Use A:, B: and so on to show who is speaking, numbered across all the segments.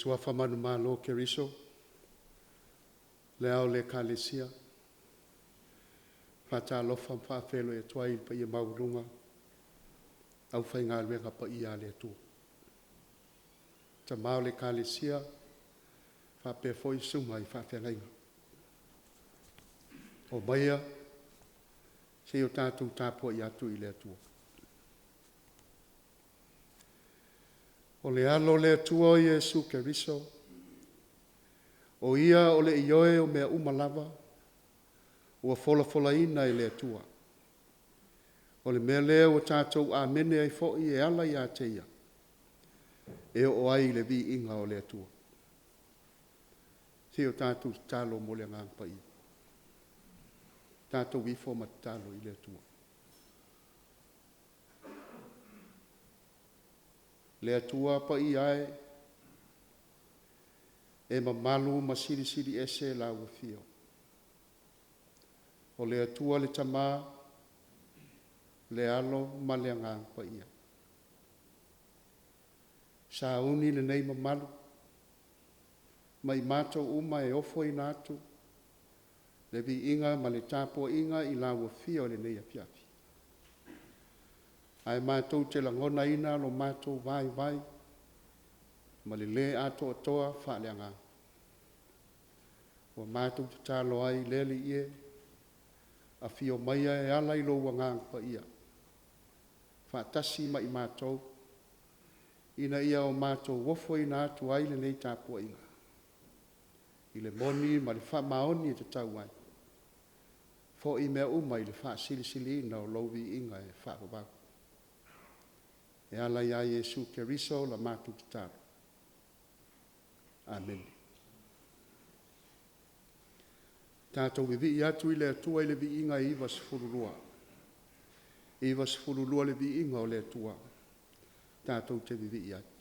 A: Suafa manumalo o Keriso, le Ao o le Ekalesia, e faatalofa ma faafeiloai atu ai i le paia maualuga o le aufaigaluega paia a le Atua, tama o le Ekalesia faapea foi susuga i faafeagaiga. Omaia se i o tatou tapuai atu i le Atua. O le Alo o le Atua o Iesu Keriso, o Ia o le Ioe o mea uma lava ua folafolaina e le Atua. O le mea lea ua tatou amene ai foi e ala ia te Ia e oo ai le viiga o le Atua. Se i o tatou tatalo mo le Agaga Paia. Tatou ifo ma tatalo i le Atua. Le Atua paia e, e mamalu ma silisili ese lau afio. O le Atua le Tama, le Alo ma le Agaga Paia. Sauni lenei mamalu ma i matou uma e ofoina atu le viiga ma le tapuaiga i lau afio i lenei afiafi, ae matou te lagonaina lo matou vaivai ma le le atoatoa faaleagaga. Ua matou tatalo ai le Alii e, afio maia e ala i lou Agaga Paia faatasi ma i matou ina ia o matou ofoina atu ai lenei tapuaiga i le moni ma le faamaoni e tatau ai, foi mea uma i le faasilisiliina o lou viiga e faavavau. E ala ia Iesu Keriso la matou tatalo. Amene. Tatou vivii atu i le Atua i le viiga e 92. E 92 le viiga o le Atua tatou te vivii ai.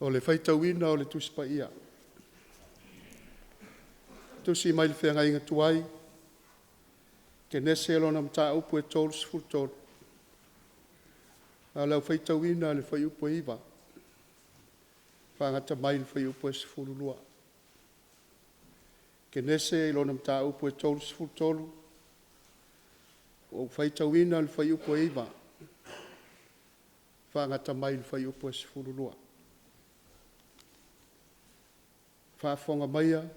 A: O le faitauina o le Tusi Paia. Tusi mai le Feagaiga Tuai, Kenese lona mataupu e 33, a o le au faitauina le fuaiupu e 9, faagata mai le fuaiupu e 12. Kenese i lona mataupu e 33, ua ou faitauina le fuaiupu e 9, faagata mai le fuaiupu e 12. Faafofoga maia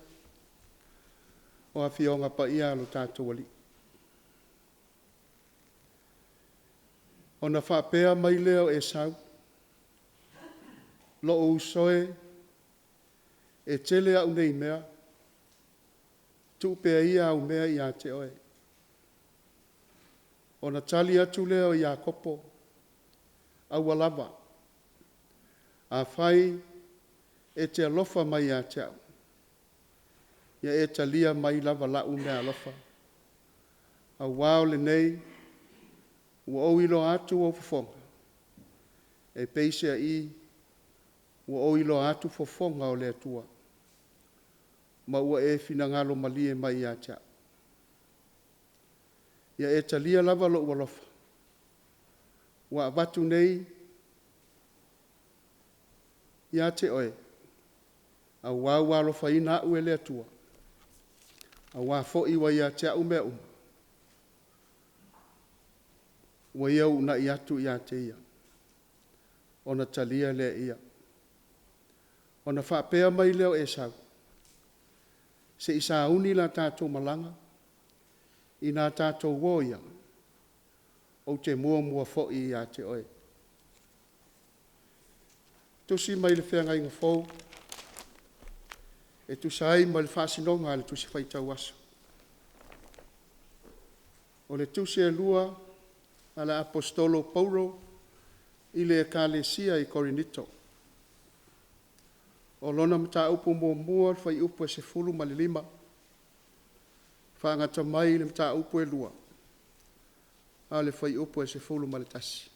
A: o Afioga Paia a lo tatou Alii. Ona faapea mai lea o Esau, Lo'u uso e, e tele a'u nei mea, tuu pea ia au mea ia te oe. Ona tali atu lea o Iakopo, Aua lava, afai e te alofa mai ia te au, ia e talia mai lava la'u meaalofa, auā o lenei ua ou iloa atu ou fofoga, e peiseai ua ou iloa atu fofoga o le Atua, ma ua e finagalo malie mai ia te au. Ia e talia lava lo'u alofa, ua avatu nei ia te oe, auā ua alofaina au e le Atua, auā foi ua ia te au mea uma, ua ia uunai atu ia te ia, ona talia lea e ia. Ona faapea mai lea o Esau, se i sauni la tatou malaga, ina a tatou o ia, ou te muamua foi ia te oe. Tusi mai le Feagaiga Fou e tusa ai ma le faasinoga a le Tusi Faitau Aso. O le tusi e lua a le Aposetolo o Paulo i le Ekalesia i Korinito. O lona mataupu muamua fuaiupu e 15, faagata mai le mataupu e 2, a o le fuaiupu e 11.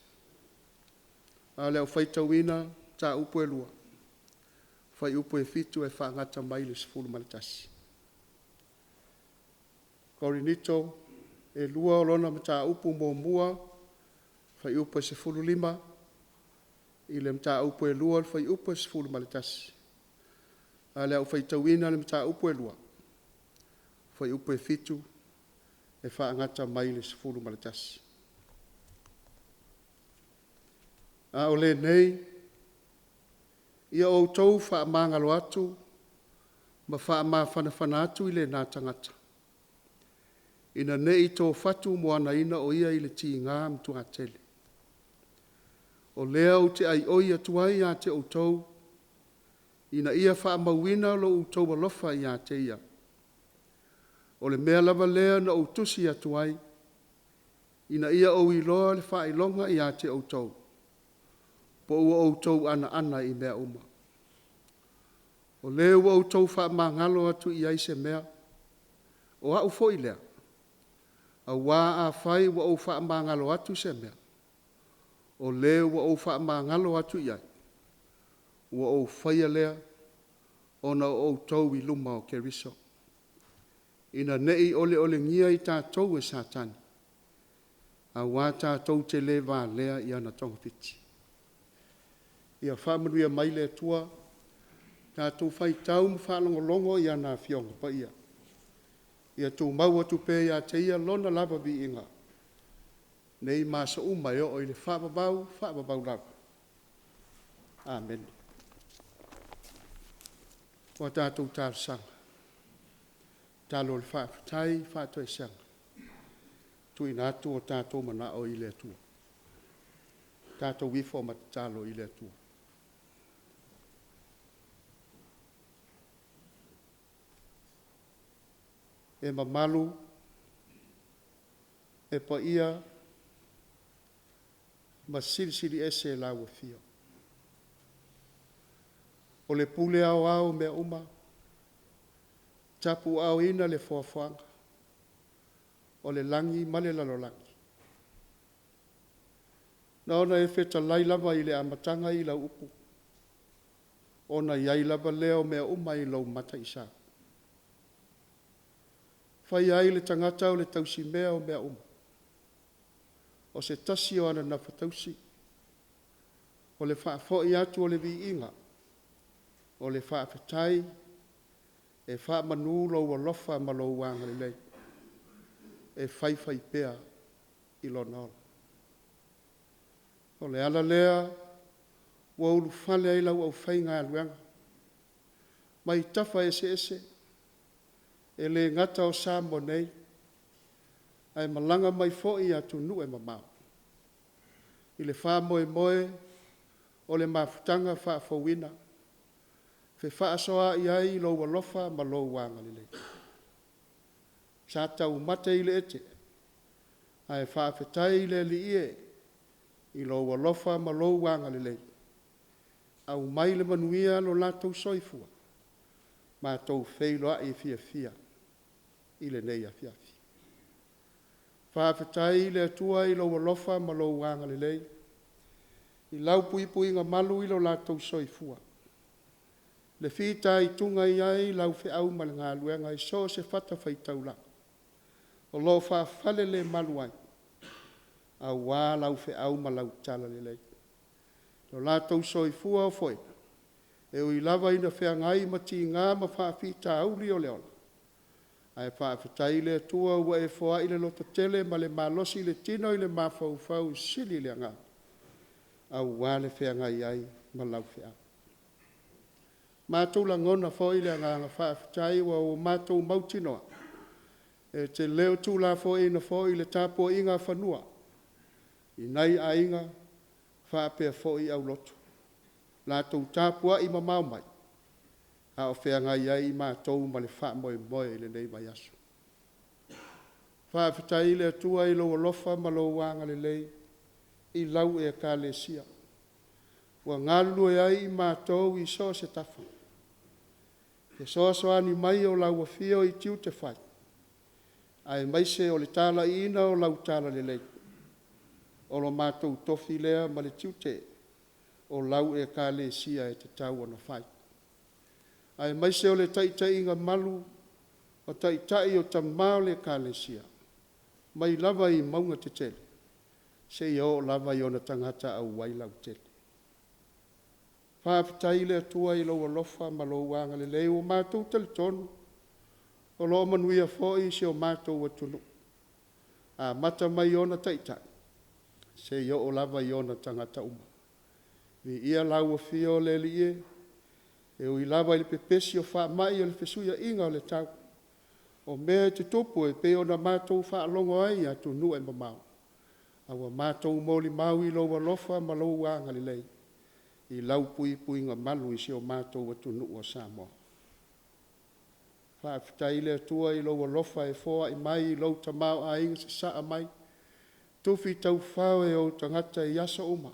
A: A o le au faitauina mataupu e 2, fuaiupu e 7 e faagata mai le 11. Korinito e 2 o lona mataupu muamua, fuaiupu e 15, i le mataupu e 2, le fuaiupu e 11. A o le a faitauina le mataupu e 2, fuaiupu e 7 e faagata mai le 11. A o lenei, ia outou faamagalo atu ma faamafanafana atu i lena tagata, ina ne i tofa moanaina o ia i le tiga matuatele. O lea ou te aioi atu ai ia te outou, ina ia faamauina lo outou alofa ia te ia. O le mea lava lea na ou tusi atu ai, ina ia ou iloa le faailoga ia te outou, po ua outou anaana i mea uma. O le ua outou faamagalo atu i ai se mea, o au foi lea, auā afai ua ou faamagalo atu se mea, o le ua ou faamagalo atu i ai, ua ou faia lea ona o outou i luma o Keriso, ina ne i oleolegia i tatou e Satani, auā tatou te le valea i ana togafiti. Ia faamanuia mai le Atua, tatou faitau ma faalogologo i ana Afioga Paia. Ia tumau atu pea ia te Ia Lona lava viiga, nei ma aso uma e oo i le faavavau, faavavau lava. Amene. O a tatou talosaga, tatalo o le faafetai, faatoesega, tuuina atu o tatou manao i le Atua. Tatou ifo ma tatalo i le Atua. E mamalu, e paia, ma silisili ese lau Afio. O le pule aoao o mea uma, tapuaaoina le foafoaga o le lagi ma le lalolagi. Na ona e fetalai lava i le amataga i lau upu, ona i ai lava lea o mea uma i lou mataisau. Faia ai le tagata o le tausimea o mea uma. O se tasi o ana gafatausi, o le faafoi atu o le viiga, o le faafetai e faamanu lou alofa ma lou agalelei e faifaipea i lona ola. O le ala lea ua ulufale ai lau aufaigaluega mai tafa eseese, e le gata o Samoa nei, ae malaga mai foi i atunuu e mamao i le faamoemoe o le mafutaga faafouina, fefaasoaai ai i lou alofa ma lou agalelei. Sa taumate i le ete, ae faafetai le Alii e i lou alofa ma lou agalelei, aumai le manuia lo latou soifua, matou feiloai fiafia i lenei afiafi. Faafetai i le Atua i lou alofa ma lou agalelei i lau puipuiga malu i lo latou soifua, le fitaituga i ai i lau feau ma le galuega i so o se fatafaitaulaga o lo o faafalelemalu ai, aua lau feau ma lau talalelei. Lo latou soifua ofoina, e ui lava ina feagai ma tiga ma faafitauli o le ola, ae faafetai i le Atua ua e foai le lototele ma le malosi i le tino i le mafaufau, sili le agaga, aua le feagai ai ma lau feau. Matou lagona foi le agaga faafetai ua matou mautinoa, e te le o tuulafoaiina foi le tapuaiga a fanua i nai aiga faapea foi aulotu, latou tapuai mamao mai a o feagai ai matou ma le faamoemoe i lenei vaiaso. Faafetai i le Atua i lou alofa ma lou agalelei i lau Ekalesia ua galulue ai matou i so o se tafa, fesoasoani mai o lau Afio i tiute fai, aemaise o le talaiina o lau talalelei. O lo matou tofi lea ma le tiute o lau Ekalesia e tatau ona fai, aemaise o le taitaiga malu o Taitai o Tama o le Ekalesia, mai lava i mauga tetele seia oo lava i ona tagata auai lautele. Faafetai i le Atua i lou alofa ma lou agalelei ua matou talitonu o lo o manuia foi si o matou atunuu, amata mai ona taitai seia oo lava i ona tagata uma. Viia lau Afio le Alii e, e ui lava i le pepesi o faamai o le fesuiaiga o le tau, o mea e tutupu e pei ona matou faalogo ai i atunuu e mamao, a ua matou molimau i lou alofa ma lou agalelei i lau puipuiga malu i si o matou atunuu o Samoa. Faafetai i le Atua i lou alofa e foai mai i lou tamaoaiga sasaa mai, tufi taufao e ou tagata i aso uma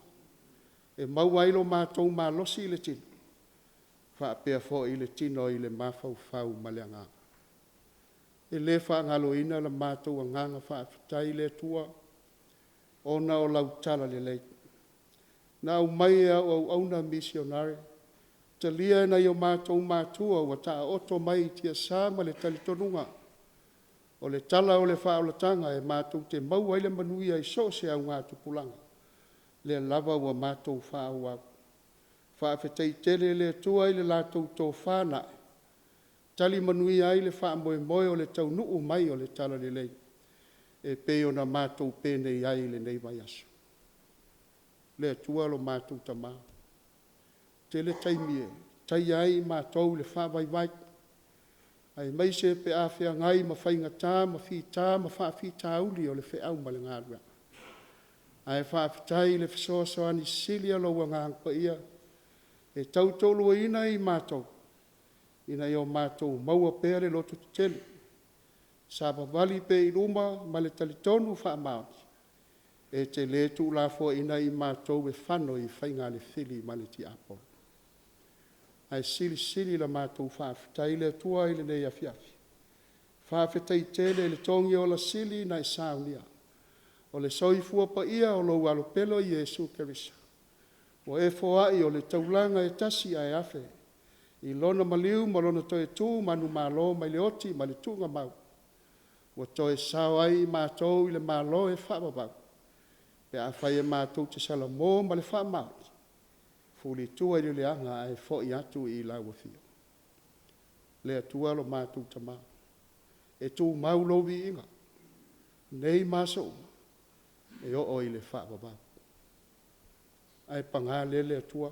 A: e maua ai lo matou malosi i le tino faapea foi le tino i le mafaufau ma le agaga. E le faagaloina le matou agaga faafetai i le Atua ona o lau talalelei na aumai e au auauna misionare, talia e nai o matou matua ua taooto mai i tiasa ma le talitonuga, o le tala o le faaolataga e matou te maua ai le manuia i so o se augatupulaga, lea lava ua matou faaauau. Faafetai tele i le Atua i le latou tofa na ae, tali manuia ai le faamoemoe o le taunuu mai o le talalelei e pei ona matou penei ai i lenei vaiaso. Le Atua lo matou Tama, e tele taimi e taia ai matou i le faavaivai, aemaise pe a feagai ma faigata ma fita ma faafitauli o le feau ma le galuega. Ae faafetai i le fesoasoani sili o lou Agaga Paia e tautoaluaina i matou, ina ia matou maua pea le lototetele, savavali pea i luma ma le talitonu faamaoni, e te le tuulafoaiina i matou e fano i faiga a le fili ma le tiapolo. Ae silisili la matou faafetai le Atua i lenei afiafi, faafetai tele i le togiola sili na e saunia, o le soifua paia o lou Alo pele o Iesu Keriso, ua e foai o le taulaga e tasi ae afe. I lona maliu ma lona toe tu manumalo mai le oti ma le tuugamau, ua toe sao ai i matou i le Malo e faavavau, pe afai e matou te salamo ma le faamaoni, fulitua i le leaga ae foi atu i lau Afio. Le Atua lo matou Tama, e tumau lou viiga, nei ma aso uma, e oo i le faavavau. Ae paga lea le Atua,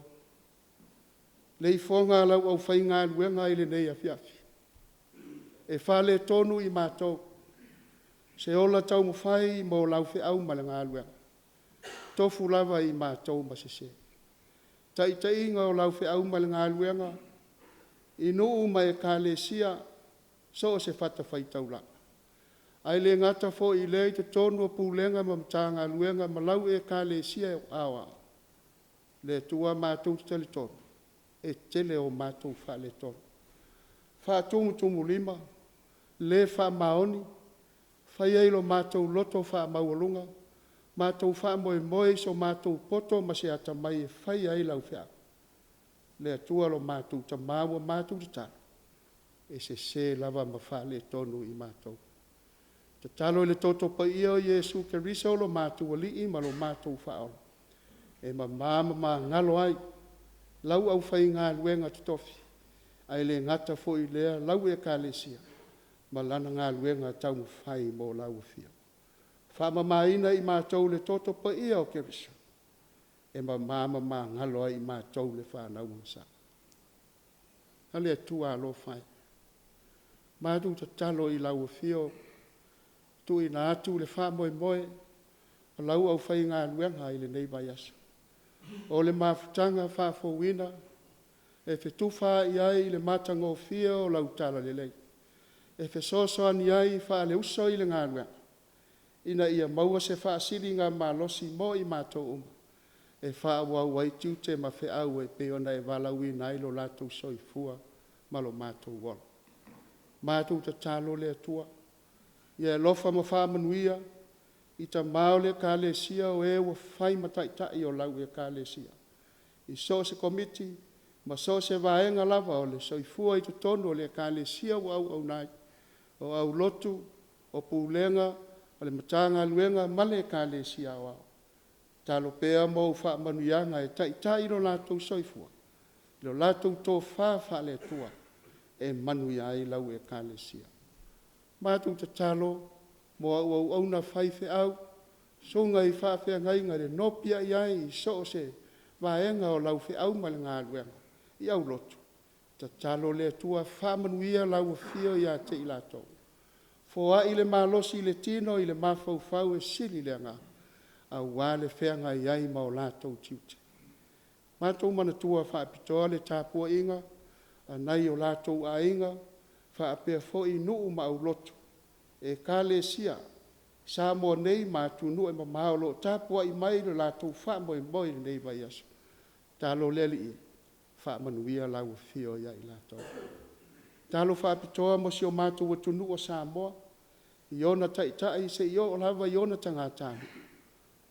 A: le ifoga a lau aufaigaluega i lenei afiafi, e faaletonu i matou se ola taumafai mo lau feau ma le galuega, tofu lava i matou ma sese. Taitaiga o lau feau ma le galuega i nuu ma ekalesia so o se fatafaitaulaga, ae le gata foi i lea i totonu o Pulega ma Matagaluega ma lau Ekalesia Aoao, le Atua matou te talitonu, e tele o matou faaletonu. Faatumutumulima, le faamaoni, faia i lo matou loto faamaualuga, matou faamoemoe i so matou poto ma se atamai e faia ai lau feau. Le Atua lo matou Tama, ua matou tatalo, e sese lava ma faaletonu i matou. Tatalo i le toto paia o Iesu Keriso lo matou Alii ma lo matou Faaola, e mama ma magalo ai lau aufaigaluega totofi, ae le gata foi i lea lau Ekalesia ma lana galuega taumafai mo lau Afio. Faamamaina i matou i le toto paia o Keriso, e mama ma magalo ai i matou le fanauga sa. Le Atua alofa e, matou tatalo i lau Afio, tuuina atu le faamoemoe o lau aufaigaluega i lenei vaiaso. O le mafutaga faafouina e fetufaai ai i le matagofie o lau talalelei, e fesoasoani ai faale-uso i le galuega, ina ia maua se faasiligamalosi mo i matou uma e faaauau ai tiute ma feau e pei ona e valaauina ai lo latou soifua ma lo matou ola. Matou tatalo le Atua, ia e alofa ma faamanuia i tama o le Ekalesia o e ua fai ma taitai o lau Ekalesia i so o se Komiti ma so o se vaega lava o le soifua i totonu o le Ekalesia ua auauna ai, o aulotu, o pulega, o le Matagaluega ma le Ekalesia Aoao. Tatalo pea mo au faamanuiaga e taitai lo latou soifua i lo latou tofa faale-Atua e manuia ai lau Ekalesia. Matou tatalo mo au auauna faifeau, susuga i faafeagaiga i le nopiai ai i so o se vaega o lau feau ma le galuega i aulotu, tatalo le Atua faamanuia lau Afio ia te i latou. Foai le malosi i le tino i le mafaufau e sili le agaga aua le feagai ai ma o latou tiute. Matou manatua faapitoa le tapuaiga a nai o latou aiga faapea foi nuu ma aulotu, Ekalesia i Samoa nei ma atunuu e mamao o lo o tapuai mai lo latou faamoemoe i lenei vaiaso. Tatalo le Alii, faamanuia lau Afio ia i latou. Tatalo faapitoa mo si o matou atunuu o Samoa i ona taitai seia oo lava i ona tagatanuu,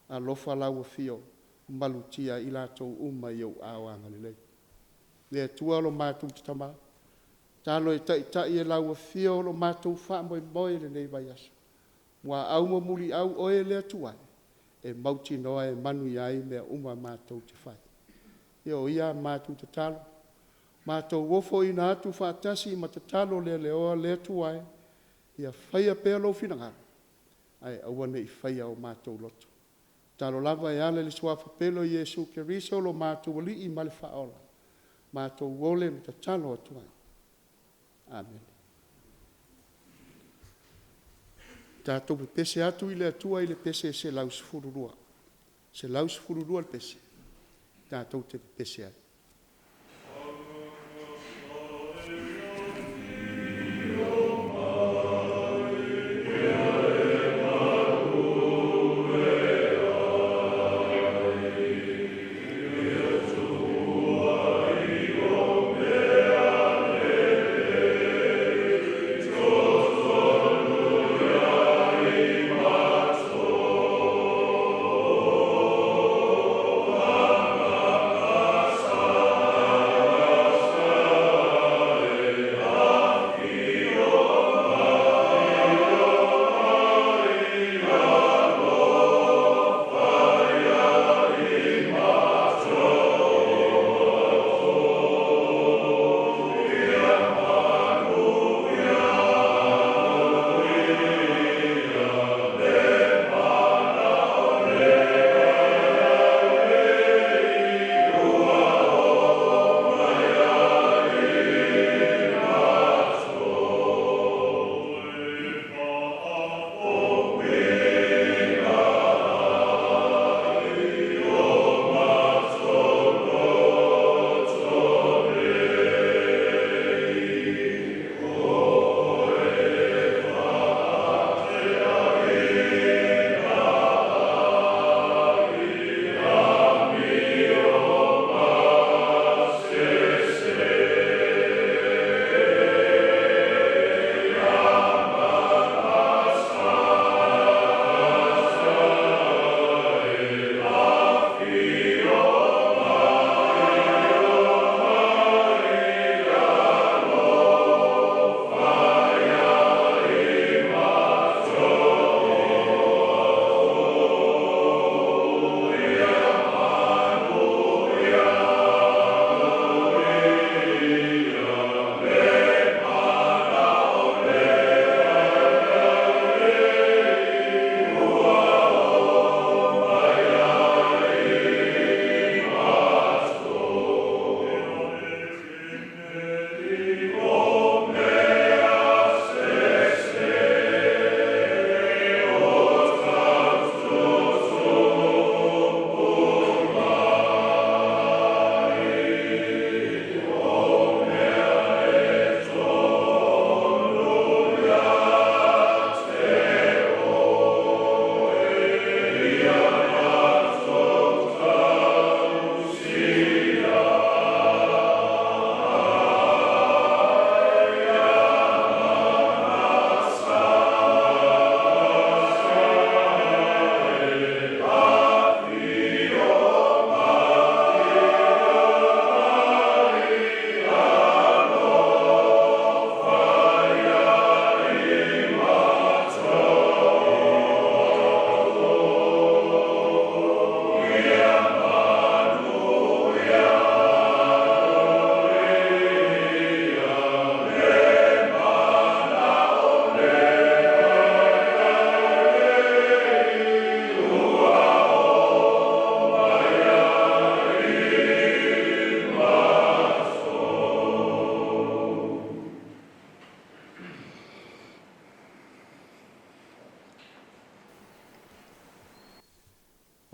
A: alofa lau Afio malutia i latou uma i ou aao agalelei. Le Atua lo matou Tama, tatalo e taitai e lau Afio lo matou faamoemoe i lenei vaiaso. Muaau ma Muliau oe le Atua e, e mautinoa e manuia ai mea uma matou te fai. Ia o ia a matou tatalo, matou ofoina atu faatasi ma tatalo le leoa, le Atua e, ia faia pea lou finagalo ae aua ne i faia o matou loto. Tatalo lava e ala i le Suafa pele o Iesu Keriso lo matou Alii ma le Faaola, matou ole ma tatalo atu ai. Amene. Tatou pepese atu i le Atua i le pese 112, 112 le pese tatou te pepese ai.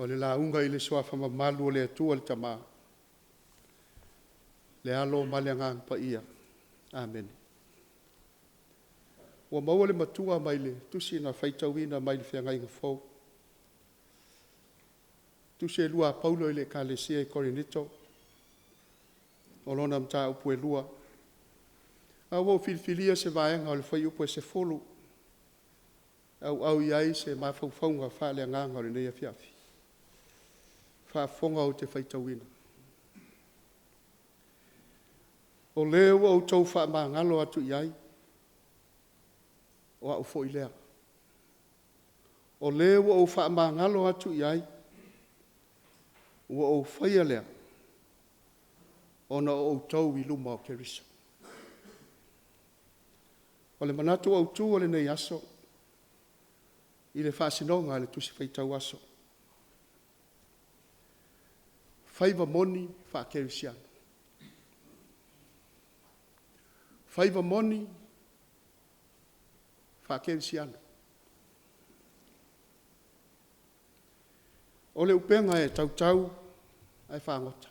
A: O le lauga i le Suafa mamalu o le Atua le Tama, le Alo ma le Agaga Paia. Amene. Ua maua le matua mai le tusi na faitauina mai le Feagaiga Fou, tusi e 2 a Paulo i le Ekalesia i Korinito, o lona mataupu e 2. Ae ua ou filifilia se vaega o le fuaiupu e 10 e auau i ai se mafaufauga faaleagaga o lenei afiafi. Faafofoga ou te faitauina. O le ua outou faamagalo atu i ai, o au foi lea. O le ua ou faamagalo atu i ai, ua ou faia lea, ona o outou i luma o Keriso. O le manatu autu o lenei aso, i le faasinoga a le Tusi Faitau Aso, faiva moni faakerisiano. Faiva moni faakerisiano. O le upega e tautau ae fagota.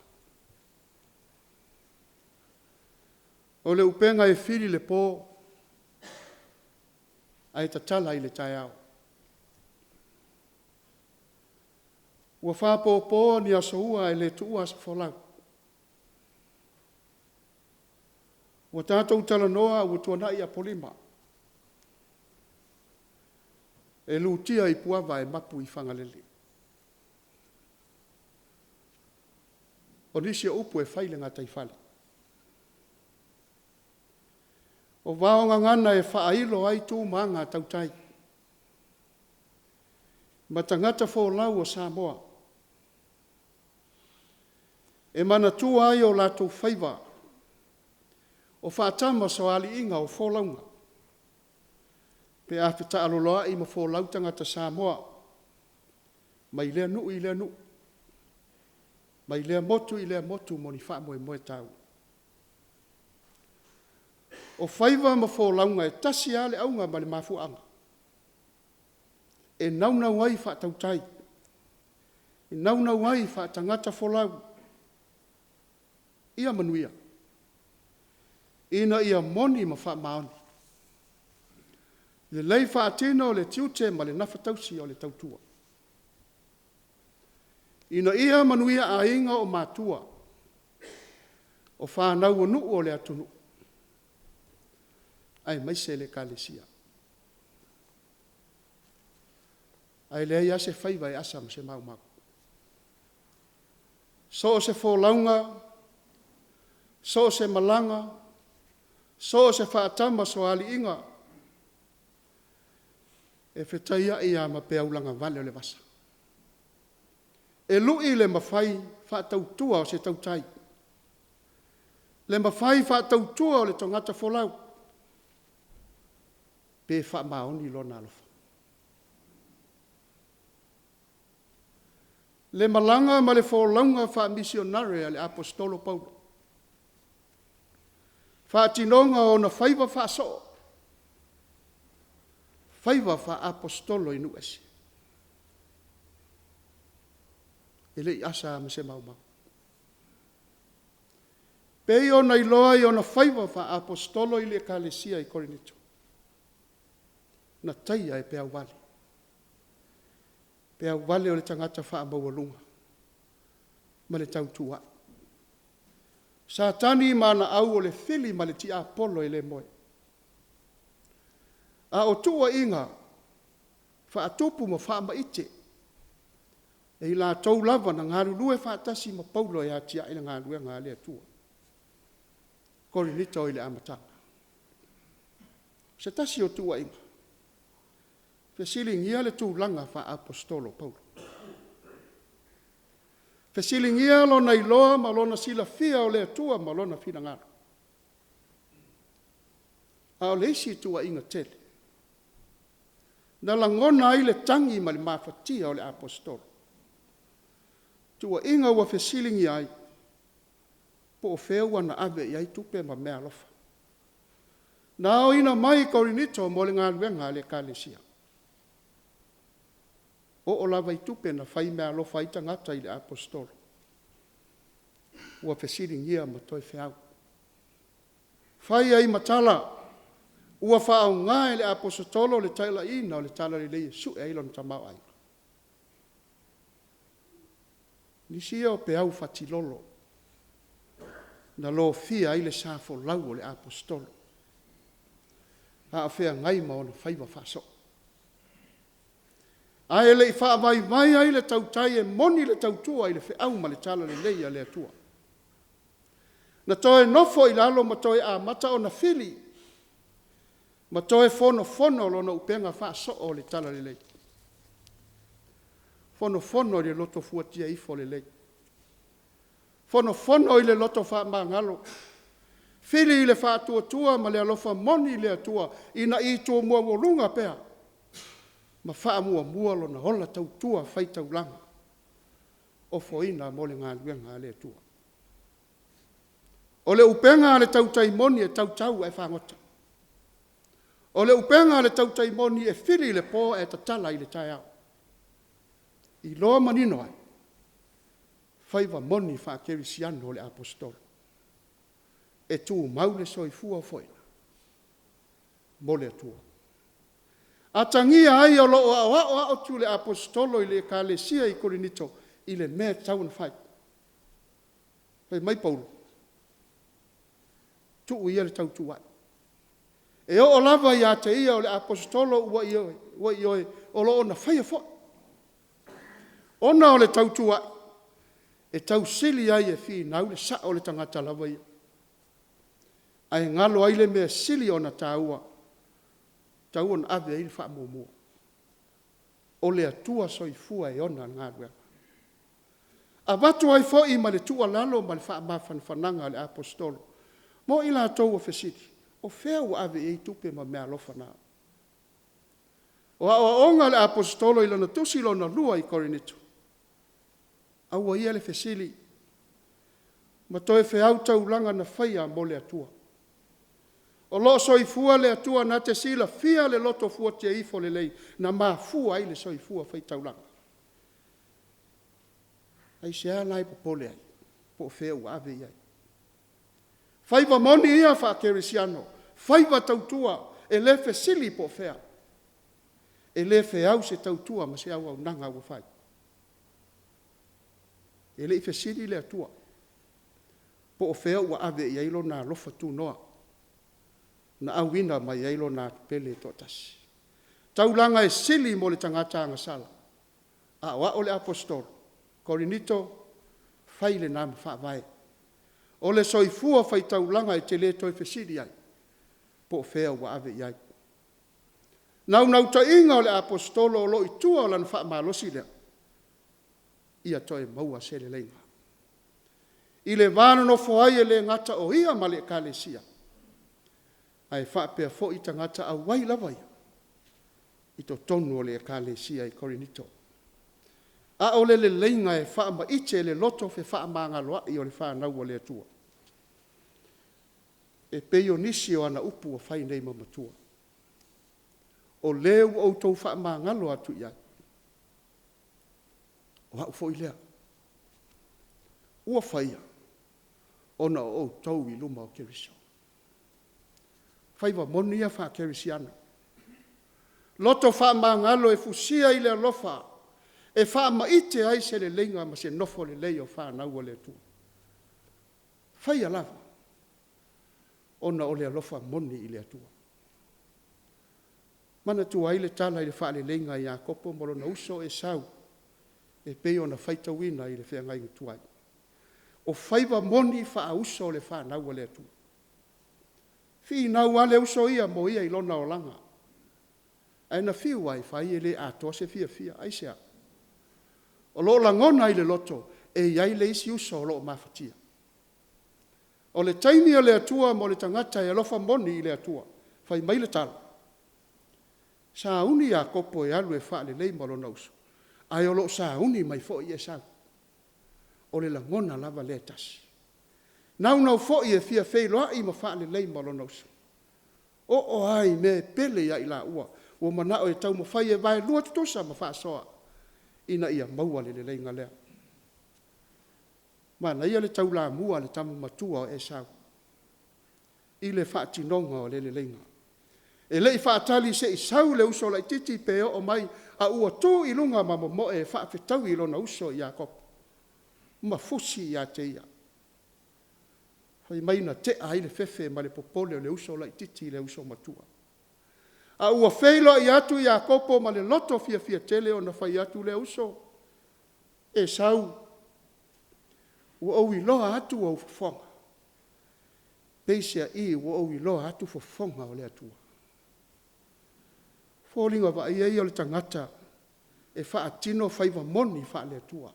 A: O le upega e fili le po ae tatala i le taeao. Ua faapopo ni aso ua ae le tuua aso folau. Ua tatou talanoa a ua tuanai Apolima, e lutia i puava ae mapu i Fagalele. O nisi o upu e fai i le gataifale. O vaogagana e faailo ai tu ma aga tautai ma tagata folau o Samoa, e manatua ai o latou faiva o faatamasoaliiga o folauga, pe a fetaaloloai ma folau tagata Samoa mai lea nuu i lea nuu, mai lea motu i lea motu mo ni faamoemoe taua. O faiva ma folauga e tasi lava le auga ma le mafuaaga, e naunau ai faatautai, e naunau ai faatagata folau, ia manuia, ina ia moni ma faamaoni, lelei faatino le tiute ma le gafatausi o le tautua, ina ia manuia aiga o matua, o fanau o nuu o le atunuu, aemaise le Ekalesia. Ae leai lava se faiva e asa ma se maumau. So o se folauga, so o se malaga, so o se faatamasoaliiga, e fetaiai lava ma peau lagavale o le vasa. E lui le mafai faatautua o se tautai, le mafai faatautua o le tagata folau, pe faamaoni lona alofa. Le malaga ma le folauga faamisionare a le Aposetolo Paulo, faatinoga o ona faiva faasoo, faiva faaaposetolo i nuu ese. E le i asa lava ma se maumau. E pei ona iloa i ona faiva faaaposetolo i le ekalesia i Korinito, na taia e peauvale, peauvale o le tagata faamaualuga ma le tautuua'i. Satani ma ana au o le fili ma le tiapolo e le moe. A o tuuaiga faatupu ma faamaite, e i latou lava na galulue faatasi ma Paulo e atiae le galuega a le Atua. Korinito i le amataga. O se tasi o tuuaiga, fesiligia le tulaga faaaposetolo o Paulo. Fesiligia lona iloa ma lona silafia o le Atua ma Lona finagalo. A o le isi tuuaiga tele, na lagona ai le tagi ma le mafatia o le Aposetolo, tuuaiga ua fesiligia ai, po o fea ua na ave i ai tupe ma meaalofa na aoina mai i Korinito mo le galuega a le Ekalesia. Oo lava i tupe na faimeaalofa ai tagata i le Aposetolo, ua fesiligia ma toe feau. Fai ai ma tala, ua faaaoga e le Aposetolo le taelaiina o le Talalelei e sue ai lona tamaoaiga. Nisi ia o peau fatilolo na lofia ai le sa folau o le Aposetolo a o feagai ma ona faiva faasoo. Ae le i faavaivai ai le tautai e moni le tautua i le feau ma le Talalelei a le Atua. Na toe nofo i lalo ma toe amata ona fili ma toe fonofono lona upega faasoo o le Talalelei. Fonofono i le loto fuatia ifo lelei. Fonofono i le loto faamagalo. Fili i le faatuatua ma le alofa moni i le Atua ina ia tu maualuga pea ma faamuamua lona ola tautua faitaulaga ofoina mo le galuega a le Atua. O le upega a le tautai moni e tautau ae fagota. O le upega a le tautai moni e fili i le po ae tatala i le taeao. Iloa manino ai, faiva moni faakerisiano o le Aposetolo. E tumau le soifua ofoina mo le Atua. Atagia ai o lo o aoao atu le Aposetolo i le Ekalesia i Korinito i le mea e tatau ona fai. Fai mai Paulo, tuu ia le tautuua'i. E oo lava ia te ia o le Aposetolo ua ioe, o lo o na faia foi. Ona o le tautuua'i, e tausili ai e finau le sao o le tagata lava ia, ae galo ai le mea e sili ona taua, e tatau ona ave i ai le faamuamua. O le Atua Soifua e ona le galuega. Avatu ai foi ma le tuualalo ma le faamafanafanaga a le Aposetolo mo i latou ua fesili, o fea ua ave i ai tupe ma meaalofa na? O aoaoga a le Aposetolo i lana Tusi Lona Lua i Korinito, aua ia le fesili ma toe feau taulaga na faia mo le Atua. O lo o soifua le Atua na te silafia le loto fuatia ifo lelei na mafua ai le soifua faitaulaga. Aisea la e popole ai? Po o fea ua ave i ai? Faiva moni ia faakerisiano, faiva tautua, e le fesili po o fea. E le feau se tautua ma se auaunaga ua fai. E le i fesili le Atua po o fea ua ave i ai Lona alofa tunoa na auina mai ai Lona Alo e toatasi. Taulaga e sili mo le tagata agasala, a o au o le Aposetolo, Korinito, fai lena ma faavae. O le soifua faitaulaga e te le toe fesili ai, po o fea ua ave i ai. Naunautaiga o le Aposetolo o lo o i tua o lana faamalosi lea, ia toe maua se leleiga. I le va nonofo ai e le gata o ia ma le Ekalesia, ae faapea foi tagata auai lava ia i totonu o le Ekalesia i Korinito. A o le leleiga e faamaite le loto fefaamagaloai o le fanau a le Atua. E pei o nisi o ana upu ua fai nei ma matua. O le ua outou faamagalo atu i ai, o au foi lea. Ua faia ona o outou i luma o Keriso. Faiva moni ia faakerisiano. Loto faamagalo e fusia i le alofa, e faamaite ai se leleiga ma se nofo lelei o fanau a le Atua. Faia lava ona o le alofa moni i le Atua. Manatua ai le tala i le faaleleiga a Iakopo ma lona uso o Esau e pei ona faitauina i le feagaiga tuai. O faiva moni faauso o le fanau a le Atua. Finau lava le uso ia mo ia i lona olaga, ae na fiu lava e fai e le atoa se fiafia. Aisea? O lo o lagona i le loto, e i ai le isi uso o lo o mafatia. O le taimi o le Atua mo le tagata e alofa moni i le Atua. Fai mai le tala, sauni Iakopo e alu e faalelei ma lona uso, ae o lo o sauni mai foi Esau. O le lagona lava lea e tasi. Naunau foi e fia feiloai ma faalelei ma lona uso. Oo lava i mea e pele ia i laua, ua manao e taumafai e vaelua tutusa ma faasoa. ina ia maua le leleiga lea. Manaia le taulamua a le tama matua o Esau i le faatinoga o le leleiga. E le i faatali se i sau le uso laitiiti pe oo mai, a ua tu i luga ma momoe e faafetaui lona uso ia Iakopo ma fusi ia te ia. Fai mai na tea ai le fefe ma le popole o le uso laitiiti i le uso matua. A ua feiloai atu Iakopo ma le loto fiafia tele ona fai atu lea, uso, Esau, ua ou iloa atu ou fofoga, peiseai ua ou iloa atu fofoga o le Atua. O foliga vaaia ia o le tagata e faatino faiva moni faale-Atua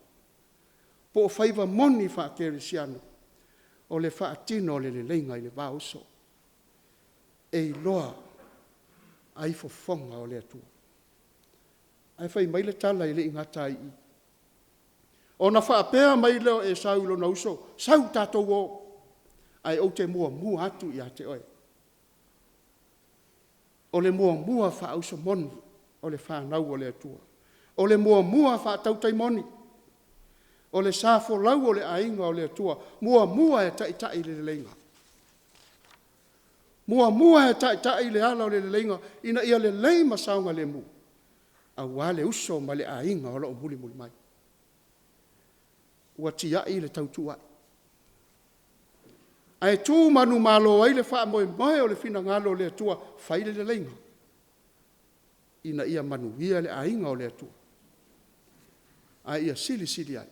A: po o faiva moni faakerisiano, o le faatino o le leleiga i le va uso. E iloa ai fofoga o le Atua. Ae fai mai le tala e le i gata ai i i. Ona faapea mai lea o Esau i lona uso, sau tatou o, ae ou te muamua atu ia te oe. O le muamua faauso moni o le fanau a le Atua. O le muamua faatautai moni. O le sa folau o le aiga o le Atua, muamua e taitai i le leleiga. Muamua e taitai i le ala o le leleiga ina ia lelei ma saogalemu aua le uso ma le aiga o lo o mulimuli mai. Ua tiai le tautuuai, ae tu manumalo ai le faamoemoe o le finagalo o le Atua, fai le leleiga, ina ia manuia le aiga o le Atua, a ia silisili ai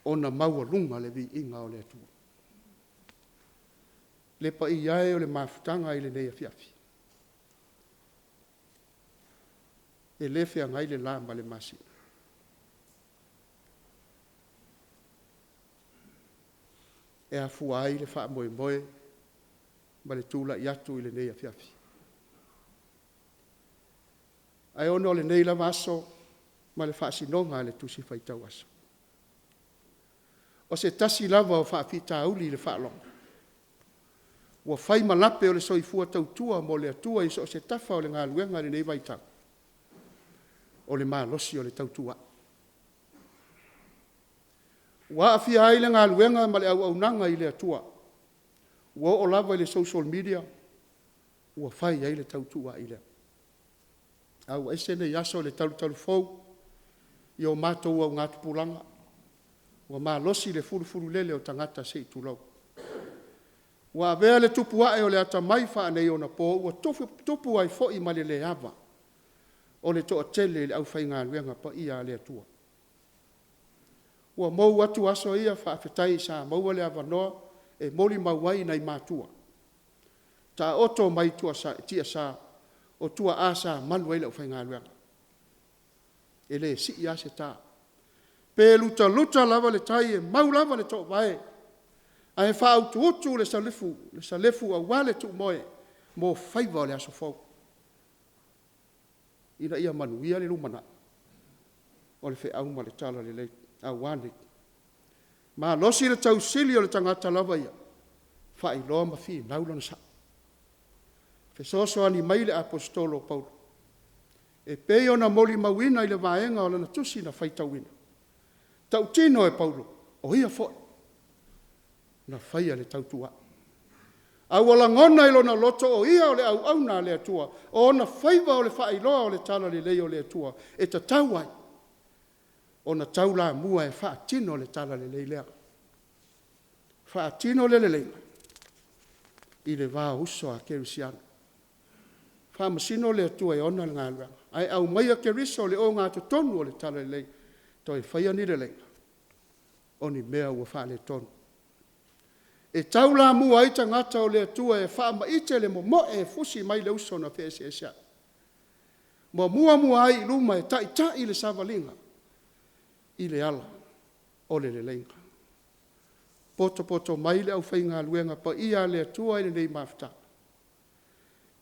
A: ona maualuga le viiga o le Atua. Le paia e o le mafutaga i lenei afiafi, e le feagai le la ma le masina. E afua ai le faamoemoe ma le tulai atu i lenei afiafi. Ae ona o lenei lava aso ma le faasinoga a le Tusi Faitau Aso, o se tasi lava o faafitauli i le faalogo, ua fai ma lape o le soifua tautua mo le Atua i so o se tafa o le galuega i lenei vaitau, o le malosi o le tautuuai. Ua aafia ai le galuega ma le auaunaga i le Atua, ua oo lava i le social media ua fai ai le tautuuai lea. Ae ua ese lenei aso i le talutalufou i o matou augatupulaga, ua malosi le fulufululele o tagata se i tulou. Ua avea le tupu ae o le atamai faaneionapo ua tupu ai foi ma le le ava o le toatele i le aufaigaluega paia a le Atua. Ua mou atu aso ia faafetai sa maua le avanoa e molimau ai nai matua, taoto mai tiasa o tuaa sa malu ai le aufaigaluega. E le sii lava se ta. Pe lutaluta lava le tai, e mau lava le toovae, ae faautuutu le salefu aua le tuumoe mo faiva o le aso fou, ina ia manuia le lumanai o le feau ma le talalelei. A ua a nei? Malosi le tausili o le tagata lava ia, faailoa ma finau lona sao. Fesoasoani mai le Aposetolo o Paulo, e pei ona molimauina i le vaega o lana tusi na faitauina. Tautino e Paulo, o ia foi na faia le tautuuai. A ua lagona i lona loto o ia o le auauna a le Atua, o ona faiva o le faailoa o le Talalelei o le Atua, e tatau ai ona taulamua e faatino le Talalelei lea. Faatino le lelei i le va o uso a kerisiano. Faamasino le Atua e ona le galuega, ae aumaia Keriso i le ogatotonu o le Talalelei, toe faia ni leleiga, o ni mea ua faaletonu. E taulamua ai tagata o le Atua e faamaite le momoe e fusi mai le uso na feeseeseai, ma muamua ai i luma e taitai le savaliga i le ala o le leleiga. Potopoto mai le aufaigaluega paia a le Atua i lenei mafutaga,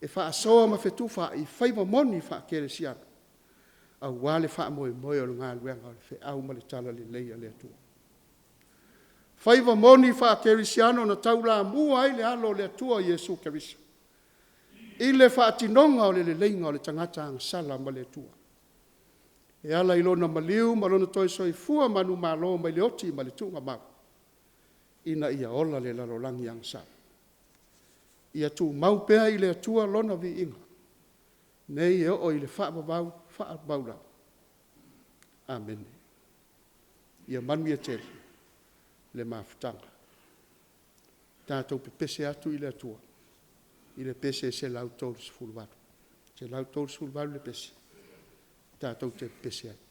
A: e faasoa ma fetufaai faiva moni faakerisiano, aua le faamoemoe o le galuega o le feau ma le talalelei a le Atua. Faiva moni faakerisiano na taulamua ai le alo o le Atua Iesu Keriso i le faatinoga o le leleiga o le tagata agasala ma le Atua. E ala i Lona maliu ma Lona toe soifua manumalo mai le oti ma le tuugamau, ina ia ola le lalolagi agasala. Ia tumau pea i le Atua Lona viiga, nei e oo i le faavavau faavavau lava. Amene. Ia manuia tele le mafutaga. Tatou pepese atu i le Atua i le pese e 138. E 138 le pese tatou te pepese ai.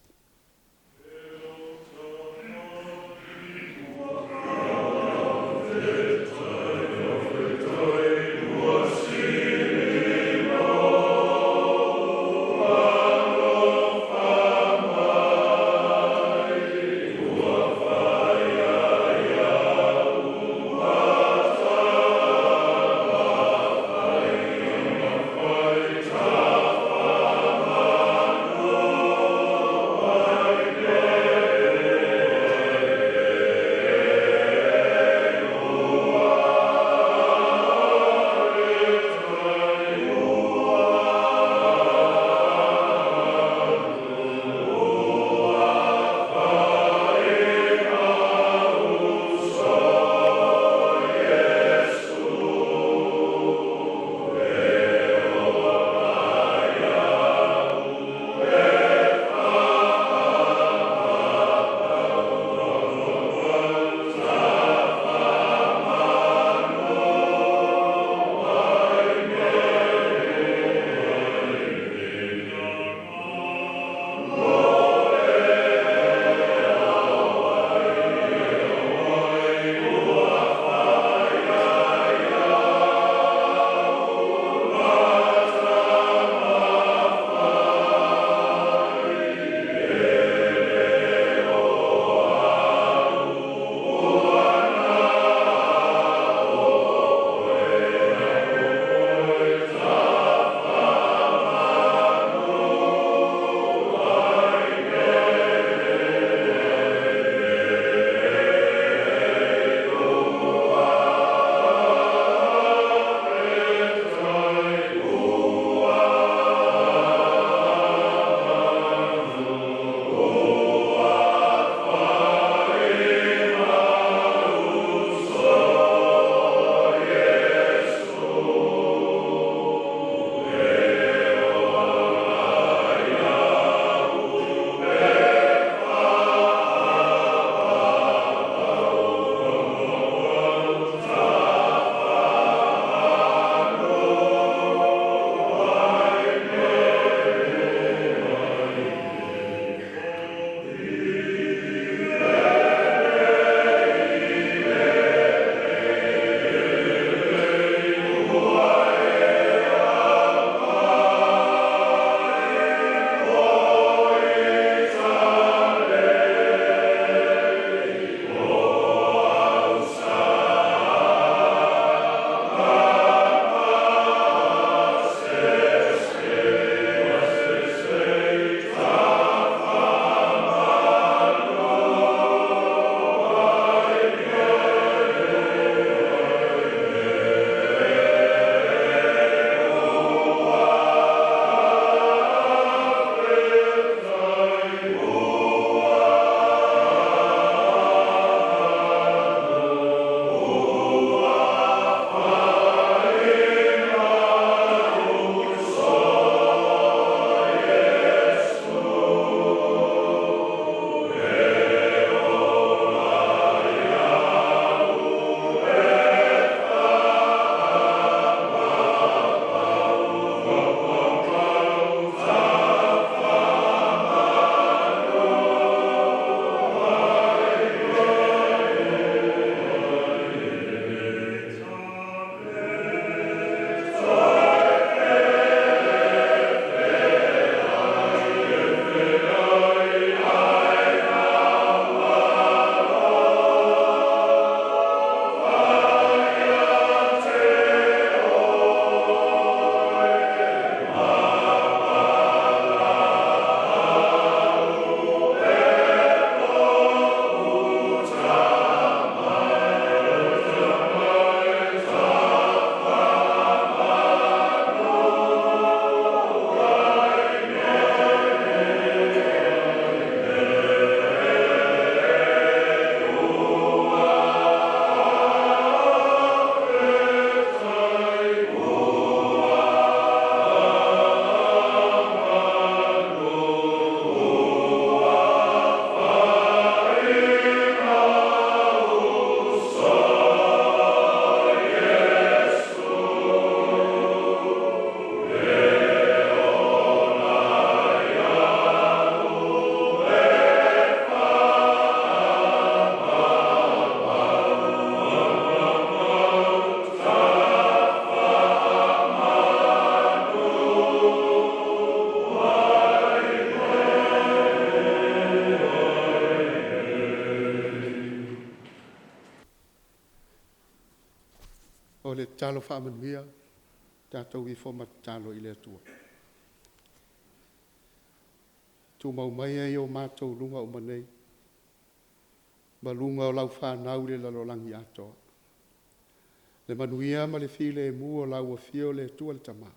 A: O le tatalo faamanuia, tatou ifo ma tatalo i le Atua. Tumau maia i o matou luga uma nei ma luga o lau fanau i le lalolagi atoa le manuia ma le filemu o lau afio le Atua le Tama,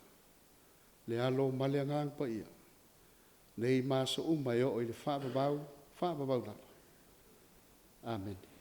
A: le Alo ma le Agaga Paia, nei ma aso uma e oo i le faavavau, faavavau lava. Amene.